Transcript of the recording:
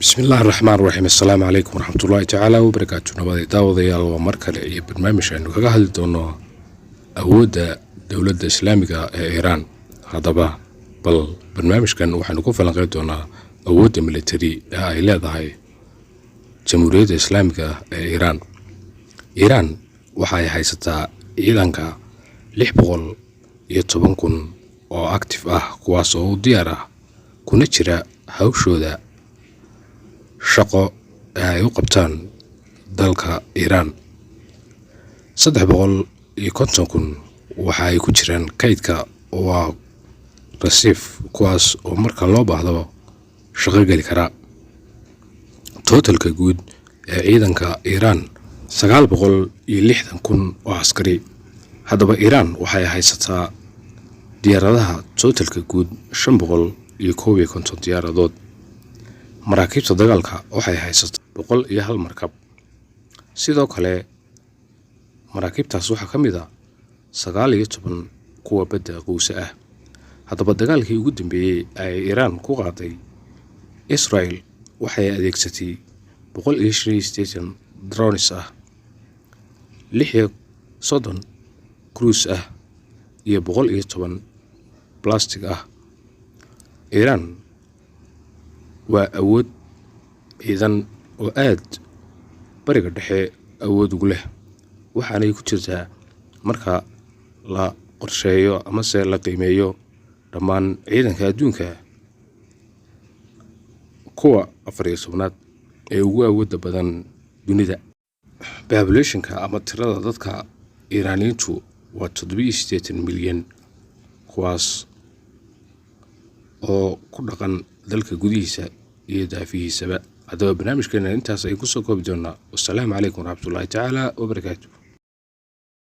Bismillahi raxmaan raxiim. Assalaamu calaykum waraxmatullaahi tacaala wabarakaatu. Nabadi daawadayaal, waa mar kale iyo barnaamij aynu kaga hadli doono awoodda dowladda Islaamiga ee Iiraan. Haddaba bal barnaamijkan waxaynu ku falanqeyn doonaa awoodda military ee ay leedahay Jamhuuriyadda Islaamiga ee Iiraan. Iiraan waxay haysataa ciidanka 610,000 oo active ah, kuwaas oo u diyaar ah kuna jira hawshooda shaqo ee ay u qabtaan dalka Iiraan. 350,000 waxa ay ku jiraan kaydka oo waa reserve, kuwaas oo marka loo baahdo shaqo geli karaa. Totalka guud ee ciidanka Iiraan 960,000 oo askari. Haddaba Iiraan waxay haysataa diyaaradaha totalka guud 551 diyaaradood. Maraakiibta dagaalka waxay haysataa 101 markab. Sidoo kale maraakiibtaas waxaa ka mid ah 19 kuwa badda quusa ah. Haddaba dagaalkii ugu dambeeyey ay Iiraan ku qaaday Israel waxay adeegsatay 185 drones ah, 36 cruise ah iyo 110 ballistic ah. Iiraan waa awood ciidan oo aad Bariga Dhexe awood ugu leh, waxaanay ku jirtaa marka la qorsheeyo amase la qiimeeyo dhammaan ciidanka adduunka kuwa 14aad ee ugu awoodda badan dunida. Populationka ama tirada dadka Iiraaniyiintu waa 87 milyan, kuwaas oo ku dhaqan dalka gudihiisa iyo daafihiisaba. Haddaba barnaamijkeena intaas ay kusoo koobi doonaa. Wasalaamu calaykum waraxmatullaahi tacaala wabarakaatu.